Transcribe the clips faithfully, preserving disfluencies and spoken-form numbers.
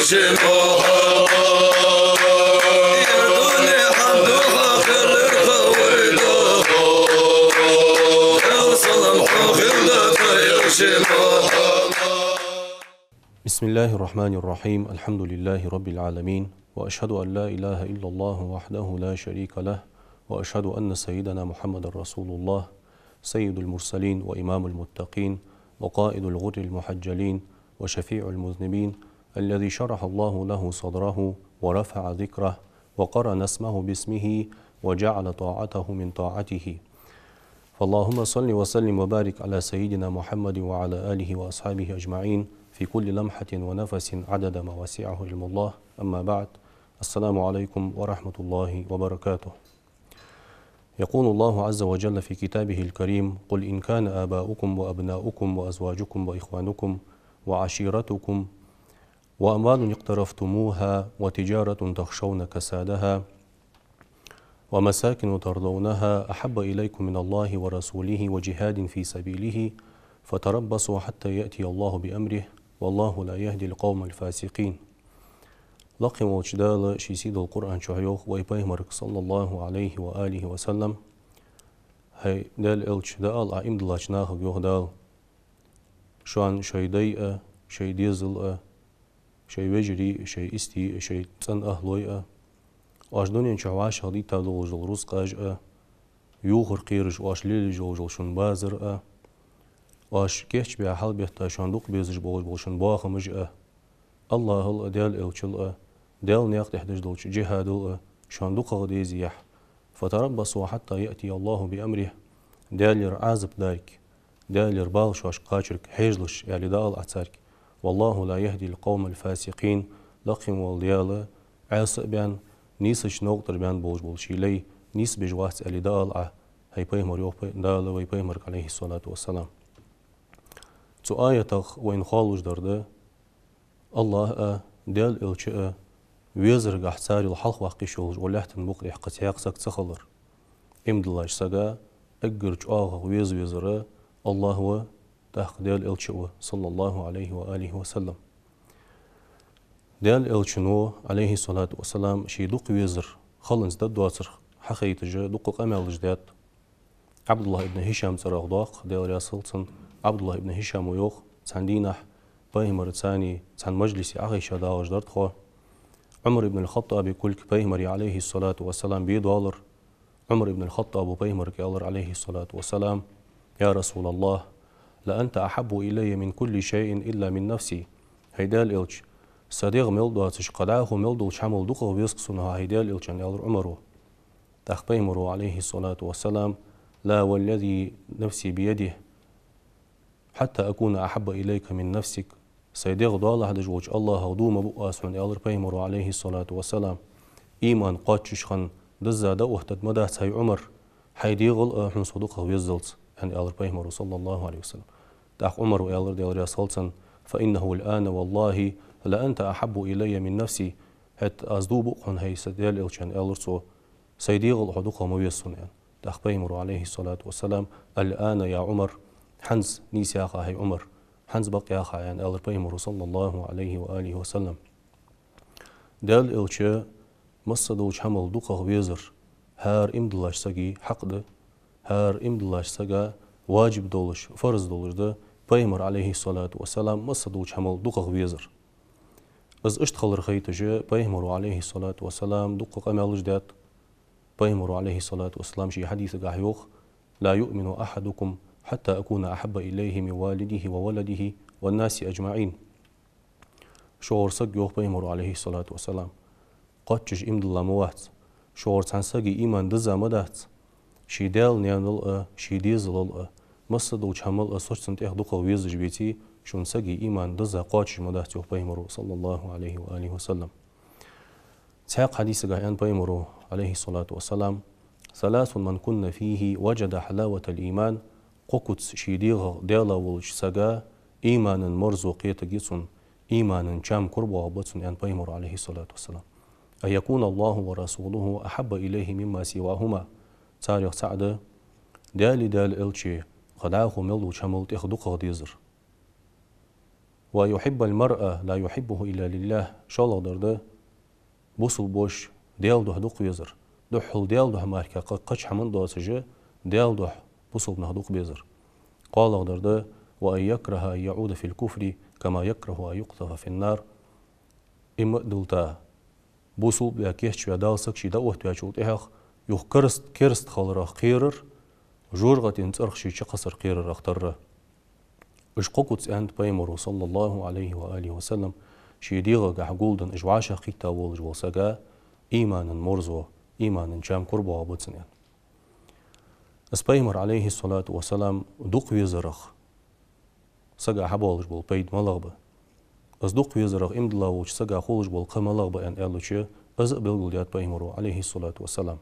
بسم الله الرحمن الرحيم. الحمد لله رب العالمين. وأشهد أن لا إله إلا الله وحده لا شريك له. وأشهد أن سيدنا محمد رسول الله، سيد المرسلين وإمام المتقين وقائد الغر المحجلين وشفيع المذنبين، الذي شرح الله له صدره ورفع ذكره وقرن اسمه باسمه وجعل طاعته من طاعته. فاللهم صل وسلم وبارك على سيدنا محمد وعلى آله وأصحابه أجمعين في كل لمحة ونفس عدد ما وسعه علم الله. أما بعد. السلام عليكم ورحمة الله وبركاته. يقول الله عز وجل في كتابه الكريم: قل إن كان آباؤكم وأبناؤكم وأزواجكم وإخوانكم وعشيرتكم وأموال اقترفتموها وتجارة تخشون كسادها ومساكن ترضونها أحب إليكم من الله ورسوله وجهاد في سبيله فتربصوا حتى يأتي الله بأمره والله لا يهدي القوم الفاسقين. Лакхе волча Дала ший сийдолча Къуръан чу йоах вай пайхамарга, صلى الله عليه وآله وسلم: «ХӀай Даьла элча, дӀаала Ӏа иман диллача нахага, — йоах Дала, — шоана шоай дай а, шоай дезал а, шоай вежарий а, шоай истий а, шоай цӀен ахӀлой а, оаш дунен чу вӀашагӀдийта долаш дола рузкъаш а, юхара кхераш оаш лелаеш йолаш йола шун базар а, оаш кийчбаь хьалбетта шоана дукха безаш болаш бола шун бахамаш а, АллахӀал а, Даьла элчал а, Даьла наькъа тӀа деш долча джихӀадал а шоана дукхагӀа дезехь, فتربصوا حتى يأتي الله بأمره, Даьлера Ӏазап дарга, Даьлера бала шоашка кхачарга хьежалаш», — аьле дӀаала Ӏа царга. «والله لا يهدي القوم الفاسقين», лакхе вола Даьла Ӏеса а баьнна, нийсача новкъа тӀара баьнна болаш бола ший лай нийсбеш вац аьле дӀаала Ӏа, хӀай пайхамар, йоах пай-, Дала вай пайхамарга, عليه الصلاة والسلام. Цу аятах вайна хоалуш дар да АллахӀ а, Даьла элча а везаргахьа царел хьалхаваккха йиш йолаш вола лаьттан букъа тӀа кхы цхьаккха саг ца хилар. Иман диллача сага эггара чӀоагӀагӀа веза везар АллахӀ ва, тӀаккха Даьла элча а ва, صلى الله عليه وآله وسلم. Даьла элчано, عليه الصلاة والسلام, ший дукха везар хиланца дад доацарх хьахайташ дукха къамаьлаш даьд. Ӏабдуллахь ибн ХӀишам цӀерагӀа доагӀа, Даьла раьза хилва цунна. Ӏабдуллахь ибн ХӀишамо йоах: цхьан дийнахьа пайхамарцани цхьан мажлисе Ӏохайша дагӀаш дар тхо. Ӏумар ибн аль-ХаттӀаба кулг пайхамара, عليه الصلاة والسلام, бе доаллар. Ӏумар ибн аль-ХаттӀаба пайхамарга аьлар, عليه الصلاة والسلام: «يا رسول الله، لأنت أحب إلي من كل شيء إلا من نفسي». «ХӀай Даьла элча, са дегӀ мел доацаш кхы дӀахо мел долча хӀамал дукхагӀа вез-кх сона хьо, хӀай Даьла элча», — аьлар Ӏумара. ТӀаккха пайхамара, عليه الصلاة والسلام: «لا والذي نفسي بيده، حتى أكون أحب إليك من نفسك». «Сай дегӀ доалахьа деш волча АллахӀах дув ма буъ аз хьона», — аьлар пайхамара, عليه الصلاة والسلام. «Иман кхоачаш хинна дизза дӀаоттаргда ма дац, хӀай Ӏумар, хьай дегӀал а хьона со дукхагӀа веззалца», — аьнна аьлар пайхамара, صلى الله عليه وسلم. ТӀаккха Ӏумара аьлар, Даьла раьза хилва цунна: «فإنه الآن والله لأنت أحب إلي من نفسي». «ХӀаьта аз дув буъ хьона, хӀай са Даьла элча, — аьлар цо, — сай дегӀал а хьо дукхагӀа ма веза сона», — аьнна. ТӀаккха пайхамара, عليه الصلاة والسلام: «الآن يا عمر, хӀанз нийса яха, хӀай Ӏумар, хӀанз бакъ яха», — аьнна аьлар пайхамара, صلى الله عليه وآله وسلم. Даьла элча масса долча хӀамал дукхагӀа везар хӀара иман диллача сага хьакъ да, хӀара иман диллача сага ваджиб долаш, фарз долаш да пайхамар, عليه الصلاة والسلام, масса долча хӀамал дукхагӀа везар. Из иштта хилар хайташ пайхамара, عليه الصلاة والسلام, дукха къамаьлаш даьд. Пайхамара, عليه الصلاة والسلام, ший хьадисагахь йоах: «لا يؤمن أحدكم حتى أكون أحب إليه من والده وولده والناس أجمعين». Шугара саг, йоах пайхамара, عليه الصلاة والسلام, кхоачаш иман дилла ма вац. Шугара цхьан сага иман дизза ма дац, ший даьла-наьнал а, ший дезалал а, масса долча хӀамал а со цунна тӀех дукхагӀа везаш веце, шун сага иман дизза кхоачаш ма дац, йоах пайхамара, صلى الله عليه وآله وسلم. Цхьаькха хьадисагахь аьнна пайхамара, عليه الصلاة والسلام: «ثلاث من كن فيه وجد حلاوة الإيمان». Кхо куц ший дегӀах Даьла волча сага иманан марзо кхетаргья цунна, иманан чам кура боагӀаргба цунна, аьнна пайхамара, عليه الصلاة والسلام. «أن يكون الله ورسوله أحب إليه مما سواهما». Царех цаӀ да: Даьлеи Даьла элчеи кхы дӀахо мел долча хӀамал тӀех дукхагӀа дезар. وأن يحب المرء لا يحبه إلا لله. ШоллагӀдар да бусалба воша Даьла духьа дукха везар. Духхьал Даьла духьа мара кхы-, кхыча хӀаман доацаш, Даьла духьа бусалба нах дукха безар. КхоалагӀдар да: وأن يكره أن يعود في الكفر كما يكره أن يقذف في النار. Иман дилла, бусалба ваь, кийчваь Дала саг ше дӀаоттаваьчул тӀехьагӀа юха кераст-, кераста хиларах кхерар, жожагӀатен цӀерах ше чукхоссарах кхерарах тарра. Уж кхо куц аьннад Пайхамаро, صلى الله عليه وآله وسلم, ший дегӀагахьа гулденна уж вӀашагӀкхийтта волаш вола сага иманан морзо, иманан чам курбоагӀа ба цун, аьнна. Из Пайхамар, عليه الصلاة والسلام, дукха везарах сага хьабоалаш бола пайда малагӀа ба? Из дукха везарах иман дилла волча сага хулаш бола кхаъ малагӀа ба, аьнна аьлча, из а белгалдаьд Пайхамаро, عليه الصلاة والسلام.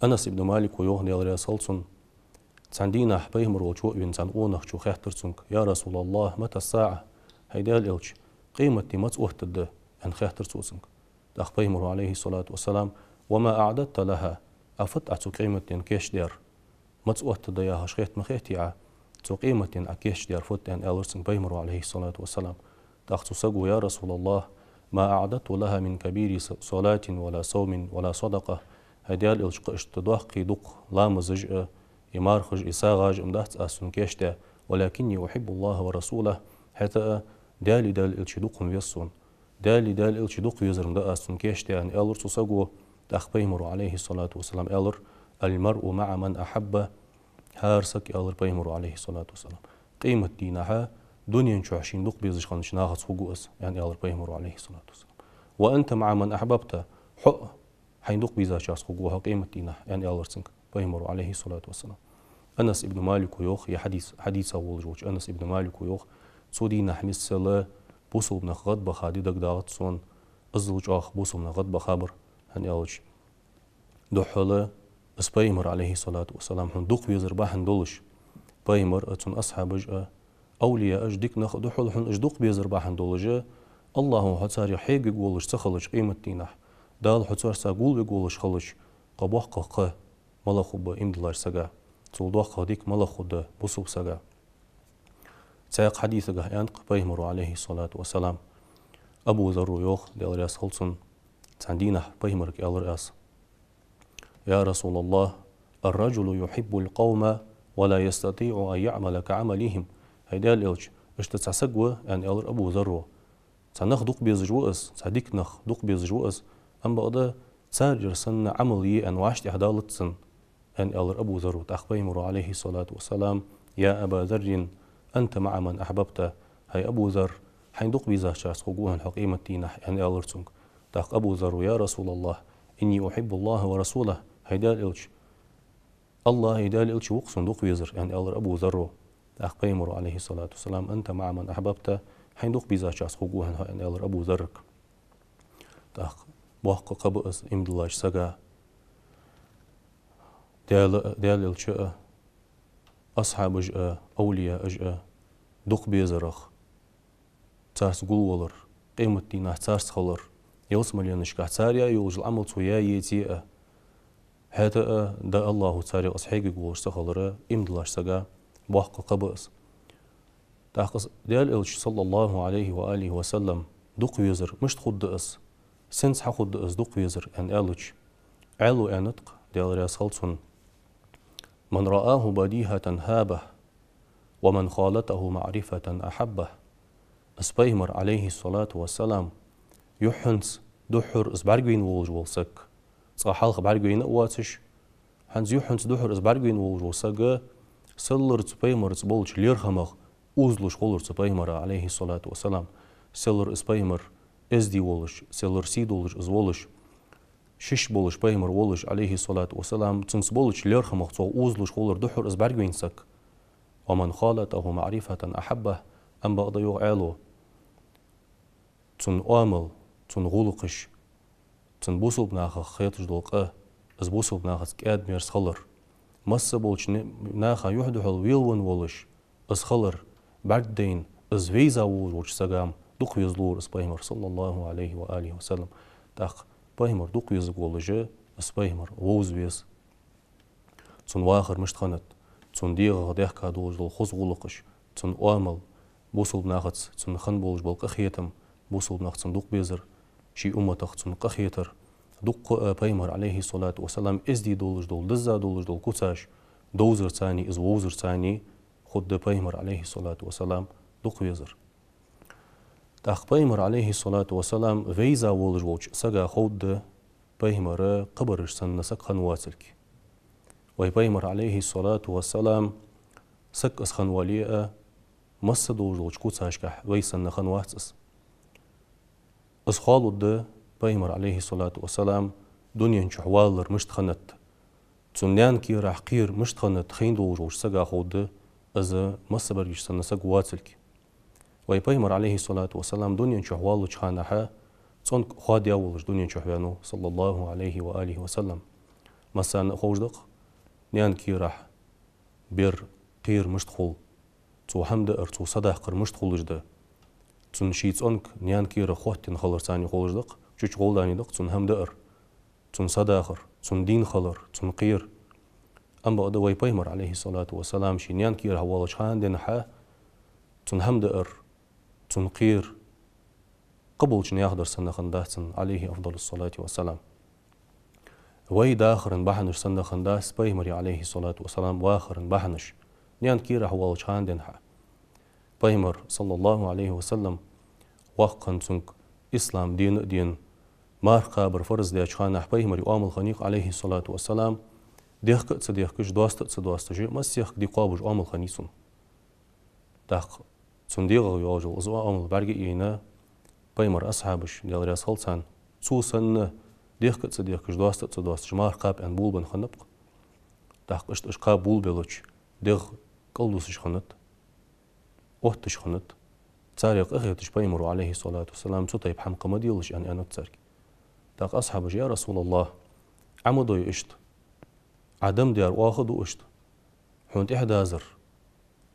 Анас ибн Малика йоах, Даьла раьза хилва цунна, цхьан дийнахьа Пайхамар волча а вена, цхьан къонахчо хаьттар цунга: يا رسول الله، متى الساعة؟ ХӀай Даьла Элча, къематди маца оттаргда? аьнна хаьттар цо цунга. ТӀаккха Пайхамаро, عليه الصلاة والسلام: وما أعددت لها؟ Ӏа фуд Ӏа цу къематдийнах кийчдаьр? Маца оттаргда яхаш хетта ма хетий Ӏа, цу къематдийнах Ӏа кийчдаьр фуд, аьнна аьлар цунга Пайхамаро, عليه الصلاة والسلام. ТӀаккха цу саго: يا رسول الله، ما أعددت لها من كبير ص-، صلاة ولا صوم ولا صدقة. ХӀай Даьла Элча, кхы иштта доккхий дукха ламазаш а, и мархаш а, и сагӀаш а ма дац аз цунна кийчдаь, ولكني أحب الله ورسوله. ХӀаьта а Даьлеи Даьла Элчеи дукха ма веза сона. Даьлеи Даьла Элчеи дукха везар ма да аз цунна кийчдаь, аьнна аьлар цу саго. ТӀаккха Пайхамаро, عليه الصلاة والسلام, аьлар: المرء مع من أحب. ХӀара саг, аьлар Пайхамаро, عليه الصلاة والسلام, къематдийнахьа дунен чухь шийна дукха безаш хиннача нахаца хургва из, аьнна аьлар Пайхамаро, عليه الصلاة والسلام. وأنت مع من أحببت. Хьо а хьайна дукха безачарца хургва хьо къематдийнахьа, аьнна аьлар цунга Пайхамаро, عليه الصلاة والسلام. Анас ибн Малика йоах, е хьадис, хьадиса волаш волча Анас ибн Малика йоах: цу дийнахьа миссел бусалба нах гӀадбаха ди дагадоагӀац сона, иззал чӀоагӀа бусалба нах гӀадбахабар, хӀана аьлча, духхьал из Пайхамар, عليه الصلاة والسلام, хьона дукха везар бахьан долаш, Пайхамар а, цун асхьабаш а, овлияаш а, дика нах а духхьал хьона уж дукха безар бахьан долаш, АллахӀо хьо царех хьегавергволаш ца хилча къематдийнахьа, Дала хьо царца гулвергволаш хилча, кхы боккхагӀа кхаъ малагӀа хургба иман диллача сага, цул доккхагӀа дика малагӀа хургда бусалба сага. Цхьаькха хьадисагахь аьннад-кх Пайхамаро, عليه الصلاة والسلام, Абу Зарро йоах, Даьла раьза хилва цунна, цхьан дийнахьа Пайхамарга аьлар аз: يا رسول الله، الرجل يحب القوم ولا يستطيع أن يعمل كعملهم. ХӀай Даьла Элча, иштта цхьа саг ва, аьнна аьлар Абу Зарро. Цхьа нах дукха безаш ва из, цхьа дика нах дукха безаш ва из, ам бакъда царгара санна Ӏамал е аьнна вӀаштӀехьадалац цунна, аьнна аьлар Абу Зарро. ТӀаккха Пайхамаро, عليه الصلاة والسلام: يا أبا ذر، أنت مع من أحببت. ХӀай Абу Зарр, хьайна дукха безачарца хургва хьона хьо къематдийнахьа, аьнна аьлар цунга. ТӀаккха Абу Зарро: يا رسول الله، إني أحب الله ورسوله. ХӀай Даьла Элча, АллахӀеи Даьла Элчеи ва-кх сона дукха везар, аьнна аьлар Абу Зарро. ТӀаккха Пайхамаро, عليه الصلاة والسلام: أنت مع من أحببت, хьайна дукха безачарца хургва хьона хьо, аьнна аьлар Абу Заррага. ТӀаккха боккха кхаъ ба из иман диллача сага. Даьла а, Даьла Элча а, асхьабаш а, овлияаш а дукха безарах, царца гулвалар, къематдийнахьа царца хилар, ялсмаленашкахь цар яь йолаш йола Ӏамал цо яь еце а, хӀаьта а Даьла АллахӀо царех из хьегавергволаш ца хилар иман диллача сага боккха кхаъ ба из. ТӀаккха из Даьла Элча, صلى الله عليه وآله وسلم, дукха везар мишта хургда из? Сенца хьахургда из дукха везар, аьнна аьлча, Ӏаьлас аьннад-кх, Даьла раьза хилва цунна: من رآه بديهة هابه، ومن خالطه معرفة أحبه. Из Пайхамар, عليه الصلاة والسلام, юххьанца духхьал из бӀаргавайна волаш вола саг, цкъа хьалха бӀаргавайна а воацаш, хӀанз юххьанца духхьал из бӀаргавайна волаш вола саг, селлара цу Пайхамарца болча лерхӀамах озалуш хулар цу Пайхамара, عليه الصلاة والسلام, селлара из Пайхамар эздий волаш, селлара сий долаш из волаш, шиш болаш Пайхамар волаш, عليه الصلاة والسلام, цунца болча лерхӀамах цох озалуш хулар духхьал из бӀаргавайна саг. ومن خالطه معرفة أحبه, ам бакъда йоах Ӏаьлас, цун оамал, цун гӀулакхаш, цун бусалба нахах хеташ дола къа, из бусалба нахаца кӀаьда-мерза хилар, масса болча не-, наха юхь-духьал велавенна волаш из хилар бӀаргадайна, из вайза волаш волча сага-м дукха везалора из Пайхамар, صلى الله عليه وآله وسلم. ТӀаккха Пайхамар дукха везаргволаш из Пайхамар вовза веза. Цун вахар мишта хиннад, цун дегӀах даьхка долаш дола хоза гӀулакхаш, цун оамал, бусалба нахаца цунна хинна болаш бола къахетам, бусалба нах цунна дукха безар, ший умматах цунна къахетар, дукха а пайхамар, Ӏалайхи ссалату вассалам, эздий долаш дола, дизза долаш дола куцаш довзарцани, из вовзарцани хургда пайхамар, Ӏалайхи ссалату вассалам, дукха везар. ТӀаккха пайхамар, Ӏалайхи ссалату вассалам, вайза волаш волча сага ховргда пайхамар кхыбараш санна саг хинна воацилга. Вай пайхамар, Ӏалайхи ссалату вассалам, саг из хинна вале а, масса долаш долча куцашкахь вай санна хинна вац из. Из хоалургда пайхамар, Ӏалайхи ссалату вассалам, дунен чухь валар мишта хиннад. Цун наьна кийрахь кхер мишта хиннад хайна долаш волча сага ховргда, из масса баргаш санна саг воацилга. Вай пайхамар, Ӏалайхи ссалату вассалам, дунен чухь воаллача ханахьа цӀонг хоадаь волаш дунен чухь ваьннав, саллаллаху Ӏалайхи ва алихи ва саллам. Массанна а ховш да-кх, наьна кийрахь бер кхер мишта хул, цо хӀама даар, цо садаккхар мишта хулаш да. Цун ший цӀонг наьна кийрахь хоттаденна хиларцани хулаш да-кх, чуча гӀолла даьнна да-кх цун хӀама даар, цун садахар, цун дийна хилар, цун кхер. Ам бакъда вай пайхамар, Ӏалайхи ссалату вассалам, ший наьна кийрахь воаллача хана денз а цун хӀама даар, цун кхер кхыболча наьха дар санна хиннадац цун, Ӏалайхи афдалу ссалати вассалам. Вай дахаран бахьанаш санна хиннадац пайхамара, Ӏалайхи ссалату вассалам, вахаран бахьанаш, наьна кийрахь воаллача хана денз а. Пайхамар, саллаллаху Ӏалайхи ва саллам, воккха хинна цунга ислам дена а денна, марха кхабар фарз даьча ханахь пайхамара оамал хиннай-кх, Ӏалайхи ссалату вассалам, дехка а ца дехкаш, доаста а ца доасташ, массехк ди кхоабаш оамал хиннай цун. ТӀаккха цун дегӀах йоагӀаш йола из оамал бӀарга а яйна, пайхамара асхьабаш, Даьла раьза хилва царна, цо санна дехка а ца дехкаш, доаста а ца доасташ марха кхаба аьнна болабенна хиннаб-кх. ТӀаккха иштта уж кхаба болабелча, дегӀ кӀалдусаш хиннад, отташ хиннад. Царех къахеташ пайхамаро, Ӏалайхи ссалату вассалам, цу тайпа хӀама кхы ма делаш аьнна, аьннад царга. ТӀаккха асхьабаша: «Я Расулаллахь, Ӏа ма дой иштта, Ӏа даьр да оаха а ду иштта, хьона тӀехьа дазар,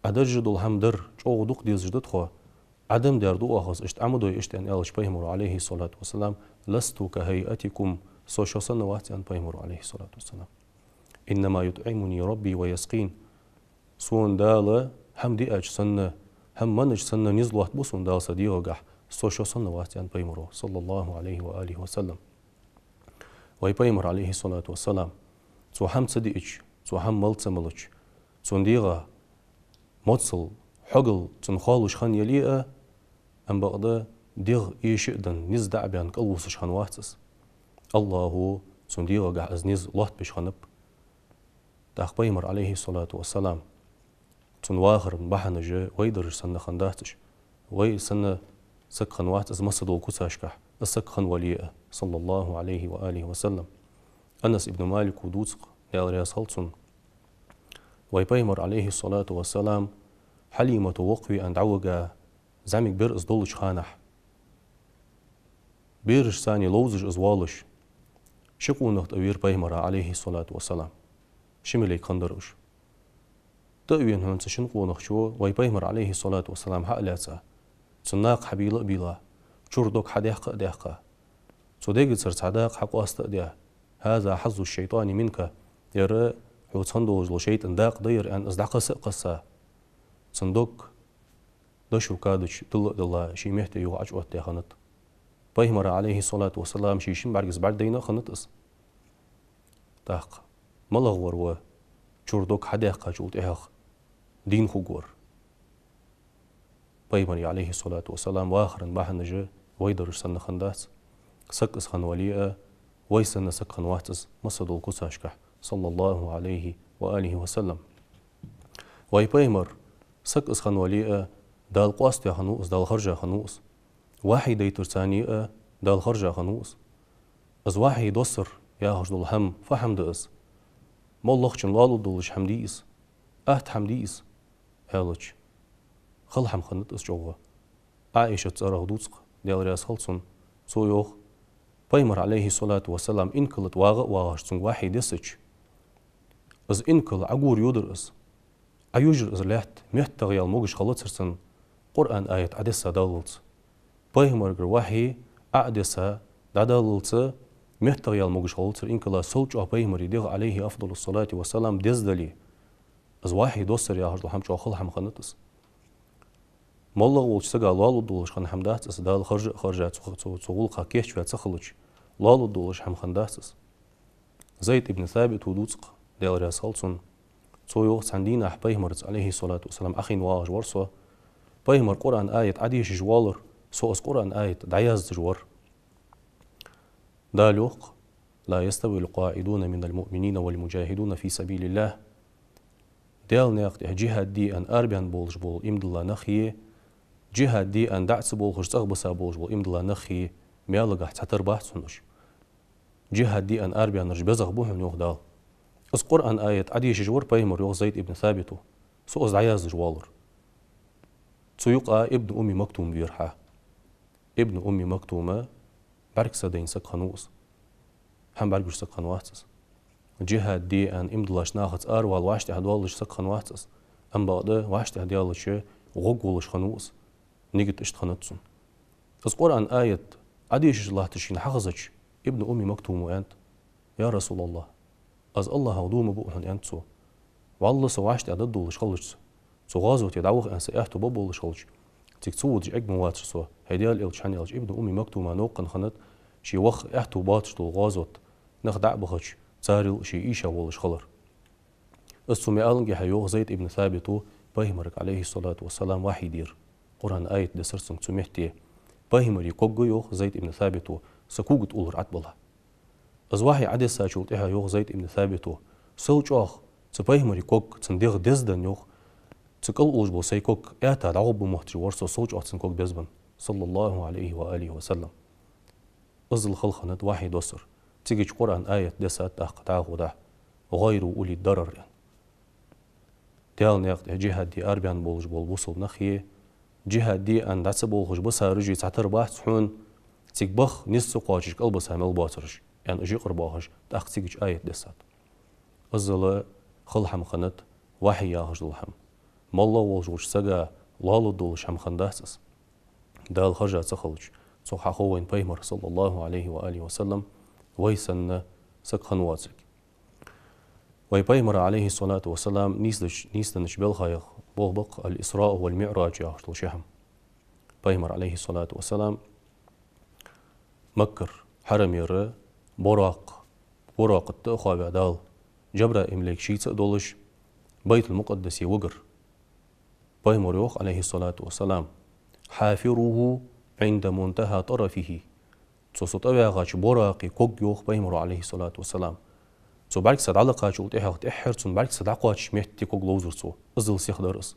Ӏа даржа дола хӀама дар чӀоагӀа дукха дезаш да тхо, Ӏа даьр да оаха из иштта, Ӏа ма дой иштта», — аьнна аьлча пайхамаро, Ӏалайхи ссалату вассалам: «لست كهيئتكم, со шо санна вац», — аьннад пайхамаро, Ӏалайхи ссалату вассалам. «إنما يطعمني ربي ويسقين». Сона Дала хӀама диача санна, хӀама меннача санна низ лоаттабу сона Дала са дегӀагахь, со шо санна вац, аьннад пайхамаро, саллаллаху Ӏалайхи ва алихи ва саллам. Вай пайхамар, Ӏалайхи ссалату вассалам, цо хӀама ца диача, цо хӀама мала ца мелча, цун дегӀа моцал, хьогал цунна хоалуш хинна яле а, ам бакъда дегӀ эша а даь, низ дӀа а баьнна кӀалвусаш хинна вац из. АллахӀо цун дегӀагахь из низ лоаттабеш хиннаб. ТӀаккха пайхамар, Ӏалайхи ссалату вассалам, цун вахаран бахьанаш вай дараш санна хиннадац уж. Вай санна саг хинна вац из масса долча куцашкахь, из саг хинна вале а, саллаллаху Ӏалайхи ва алихи ва саллам. Анас ибн Малика дувц-кх, Даьла раьза хилва цунна. Вай пайхамар, Ӏалайхи ссалату вассалам, Хьалимата воккхаве аьнна дӀавига, зӀамига бер из долча ханахь, берашцани ловзаш из воаллаш, ши къонах тӀавера пайхамара, Ӏалайхи ссалату вассалам. Ши малейк хиннадар уж. ТӀавена хьона цу шин къонахчо, вай пайхамар, Ӏалайхи ссалату вассалам, хьа а лаьца, цун накха хьабийла а бийла, чура дог хьадаьккха а даьккха, цу дегацара цхьа дакъа хьакъоаста а даь: «هذا حظ الشيطان منك», ер хьоца хинна долаш дола шайтӀан дакъа да ер, аьнна, из дӀакхесса а кхесса, цун дог дошо кадача дилла а дилла, ший метте юха Ӏочуоттадаь хиннад. Пайхамара, Ӏалайхи ссалату вассалам, ший шин бӀаргаза бӀаргадайна а хиннад из. ТӀаккха малагӀа вар ва чура дог хьадаьккхачул тӀехьагӀа дийна хургвар? Пайхамара, Ӏалайхи ссалату вассалам, вахаран бахьанаш вай дараш санна хиннадац. Саг из хинна вале а, вай санна саг хинна вац из масса долча куцашкахь, саллаллаху Ӏалайхи ва алихи ва саллам. Вай пайхамар, саг из хинна вале а, Дала къоаставаь хиннав из, Дала хержа хиннав из. Вахьи дайтарцани а Дала хержа хиннав из. Из вахьи доссар яхаш дола хӀама фу хӀама да из? МоллагӀчунна лоалургдолаш хӀама дий из? Атта хӀама дий из? Аьлча, хала хӀама хиннад из чӀоагӀа. Ӏаишат цӀерагӀа дувц-кх, Даьла раьза хилва цунна. Цо йоах: пайхамар, Ӏалайхи ссалату вассалам, инкала тӀа вагӀа а вагӀаш, цунга вахьи дессача, из инкал Ӏогора йодар из. Ӏоюжар из лаьтта, меттагӀа яла могаш хилацар цунна, Къуръан аят Ӏодесса даллалца. Пайхамарагара вахьи Ӏо а десса дӀадаллалца, меттагӀа яла могаш хилацар инкала, сел чӀоагӀа пайхамара дегӀ, Ӏалайхи афдалу ссалати вассалам, деза дале, из вахьи доссар яхаш дола хӀама чӀоагӀа хала хӀама хиннад из. МоллагӀа волча сага лоалургдолаш хинна хӀама дац из, Дала харжа а харжа, цу, цу, цу гӀулакха кийчваь ца хилча, лоалургдолаш хӀама хинна дац из. Зайд ибн Сабит ва дувцаш, Даьла раьза хилва цунна. Цо йоах: цхьан дийнахьа пайхамарца, Ӏалайхи ссалату вассалам, Ӏохайна вагӀаш вар со. Пайхамара Къуръан аят Ӏодешаш валар, со из Къуръан аят дӀаяздеш вар. Дала йоах: «لا يستوي القاعدون من المؤمنين والمجاهدون في سبيل الله». Даьла наькъа тӀа джихӀад де аьнна арабаьнна болаш бола иман дилла нахи, джихӀад де аьнна дӀа ца болхаш цӀагӀа биса болаш бола иман дилла нахи маьлагахьа цхьатара бац хьона уж. ДжихӀад де аьнна арабаьннараш безагӀа ба хьона, йоах Дала. Из Къуръан аят Ӏодешаш вар пайхамар, йоах Зайд ибн Сабита. Со из дӀаяздеш валар. Цу юкъа Ибн Умми Мактум вера хьа. Ибн Умми Мактум бӀарга са дайна саг хиннав из. ХӀама бӀаргагуш саг хиннавац из. ДжихӀад де аьнна иман диллача нахаца аравала вӀаштӀехьадоалаш саг хиннавац из. Амма бакъда вӀаштӀехьадаьлча гӀоргва волаш хиннав из. Нигат иштта хиннад цун. Из Къуръан аят Ӏодешаш латташ шийна хьахезача, Ибн Умми Мактума аьннад: «Я РасулаллахӀ, аз АллахӀах дув ма буъ хьона», — аьннад цо. «ВаллахӀи, со вӀаштӀехьадаргдолаш хилча, цу гӀазоте дӀаваха аьнна са аьттув бергболаш хилча, цига ца водаш Ӏергма вацар со». ХӀай Даьла элча, хӀана аьлча Ибн Умми Мактума новкъа хиннад, ше ваха аьттув боацаш дола гӀазот, нах дӀа а бахача, царел ше ийша волаш хилар. Из цу маьлангахьа, йоах Зайд ибн Сабита, пайхамарга, Ӏалайхи ссалату вассалам, вахьий дир. Къуръан аят дессар цунга цу метте. Пайхамара ког, йоах Зайд ибн Сабита, са кога тӀа уллар ӀотӀабилла. Из вахьий Ӏодессачул тӀехьагӀа, йоах Зайд ибн Сабита, сел чӀоагӀа цу пайхамара ког цун дегӀа дезаденна, йоах, цу кӀал уллаш бола сай ког аьта дӀагӀоргба мотташ вар со, сел чӀоагӀа цун ког безабенна, саллаллахӀу Ӏалайхи ва алихи ва саллам. Иззал хала хиннад вахьий доссар. Цигача Къуръан аят дессад тӀаккха дӀахо дӀа: «غير أولي الضرر», — аьнна. Даьла наькъа тӀа джихӀад де арабаьнна болаш бола бусалба нахи, джихӀад де аьнна дӀа ца болхаш бисараши цхьатара бац хьона, цига баха низ ца кхоачаш кӀалбиса мел боацараш, аьнна, уж юкъера боахаш, тӀаккха цигача аят дессад. Иззал хала хӀама хиннад вахьий яхаш дола хӀама. МоллагӀа волаш волча сага лоалургдолаш хӀама хинна дац из. Дала харжа ца хилча, цох хьахов вайна пайхамар, саллаллахӀу Ӏалайхи ва алихи ва саллам, вай санна саг хиннавоацилга. Вай пайхамара, Ӏалайхи ссалату вассалам, нийсденнача, нийсденнача белхаех болх ба-кх «Аль-Исраъ валь-МиӀрадж» яхаш дола ши хӀама. Пайхамар, Ӏалайхи ссалату вассалам, Маккара хьарамера Буракъ, Буракъа тӀа а хоаваь Дала, Джабраил малайк шийца а долаш, Байтул-Мукъаддасе вигар. Пайхамара йоах, Ӏалайхи ссалату вассалам: «حافروه عند منتهى طرفه». Цо со тӀаваьгӀача Буракъа ког, йоах пайхамара, Ӏалайхи ссалату вассалам, цо бӀаргса дӀалакхачул тӀехьагӀа тӀеххьара цун бӀаргса дӀакхоачача метте ког ловзар цо. Иззал сиха дар из.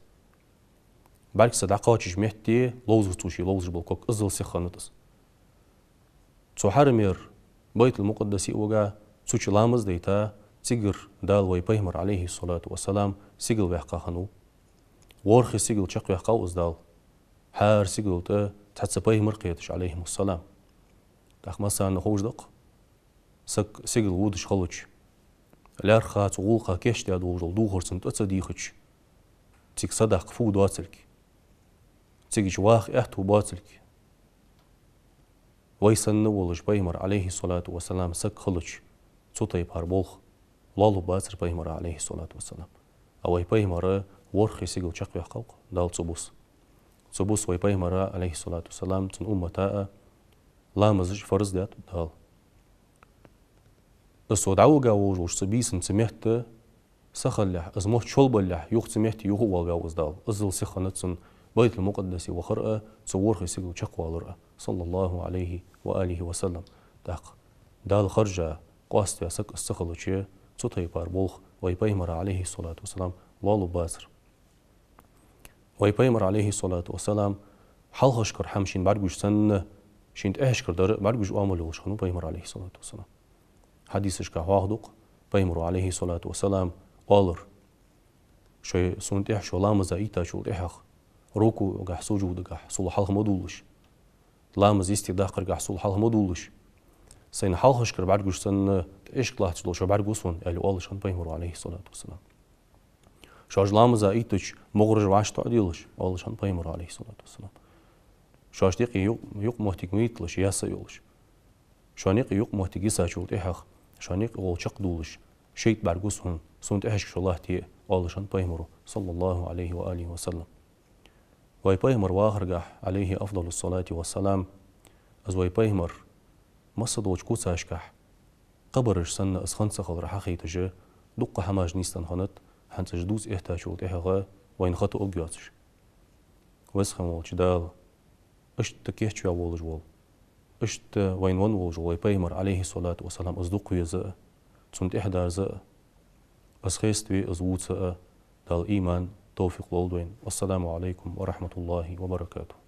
БӀаргса дӀакхоачача метте ловзар цо ше ловзаш бола ког, иззал сиха хиннад из. Цу хьарамера Байтул-Мукъаддасе а вига, цу чу ламаз дайта, цигара Дала вай пайхамар, Ӏалайхи ссалату вассалам, сигала ваьккха хиннав. ВорхӀ сигала чакхваьккхав из Дала. ХӀара сигала тӀа цхьацца пайхамараш кхеташ, Ӏалайхимуссалам. ТӀаккха массарна ховш да-кх, саг сигала водаш хилча, лаьрххӀа цу гӀулакха кийчдаь долаш дола духар цунна тӀа ца дийхача, цига садаккха фу доацилга, цигача ваха аьттув боацилга. Вай санна волаш пайхамар, Ӏалайхи ссалату вассалам, саг хилча, цу тайпара болх лоалургбацар пайхамара, Ӏалайхи ссалату вассалам. А вай пайхамара ворхӀ сигала чакхваьккхав-кх Дала цу бус. Цу бус вай пайхамара, Ӏалайхи ссалату вассалам, цун уммата а ламазаш фарз даьд Дала. Из цо дӀавига волаш волча цу бийсанна цу метта сахиллалехь, из мотт шолбалалехь, юха цу метте юха а воалаваьв из Дала. Иззал сиха хиннад цунна Байтул-Мукъаддасе вахар а, цу ворхӀ сигала чакхвалар а, саллаллахӀу Ӏалайхи ва алихи ва саллам. ТӀаккха Дала харжа, къоаставаь саг из ца хилча, цу тайпара болх вай пайхамара, Ӏалайхи ссалату вассалам, лоалургбацар. Вай пайхамар, Ӏалайхи ссалату вассалам, хьалхашкара хӀама шийна бӀаргагуш санна, шийна тӀехьашкара дар а бӀаргагуш оамал йолаш хиннав пайхамар, Ӏалайхи ссалату вассалам. Хьадисашка хьоахаду-кх пайхамара, Ӏалайхи ссалату вассалам, оалар: «Шоай, сона тӀехьа шо ламаза иттачул тӀехьагӀа, рукуӀагахьа, сужудагахьа сул хьалха ма дуллаш, ламаз йисте даккхаргахьа сул хьалха ма дуллаш, сайна хьалхашкара бӀаргагуш санна, тӀехьашка латташ дола шо бӀаргагу сона», — аьле оалаш хиннад пайхамара, Ӏалайхи ссалату вассалам. «Шоаш ламаза иттача мугӀараш вӀаштӀехьа а делаш», — оалаш хиннад пайхамара, Ӏалайхи ссалату вассалам. «Шоашта юкъе юкъ-, юкъмоттиг ма йитталаш, яьсса а йолаш. Шоана юкъе юкъмоттиг йисачул тӀехьагӀа, шоана юкъе гӀолла чакхдувлаш, шайтӀа бӀаргагу сона, сона тӀехьашка шо латте а», — оалаш хиннад пайхамара, саллаллахӀу Ӏалайхи ва алихи ва саллам. Вай пайхамар вахаргахь, Ӏалайхи афдалу ссалати ва ссалам, из вай пайхамар масса долча куцашкахь, кхабараш санна из хинна ца хилар хьахайташ, дуккха хӀамаш нийсденна хиннад, хӀанз уж дувца эттачул тӀехьагӀа вайна хата уг йоацаш. Веза хинна волча Дала, иштта кийчваь волаш вола, иштта вайна венна волаш вола вай пайхамар, Ӏалайхи ссалату ва ссалам, из дукха веза а, цунна тӀехьа дерза а, из хеставе, из вувца а Дала иман, товфикъ лолда вайна. Вассаламу Ӏалайкум ва рахьматуллахӀи ва баракатухӀ.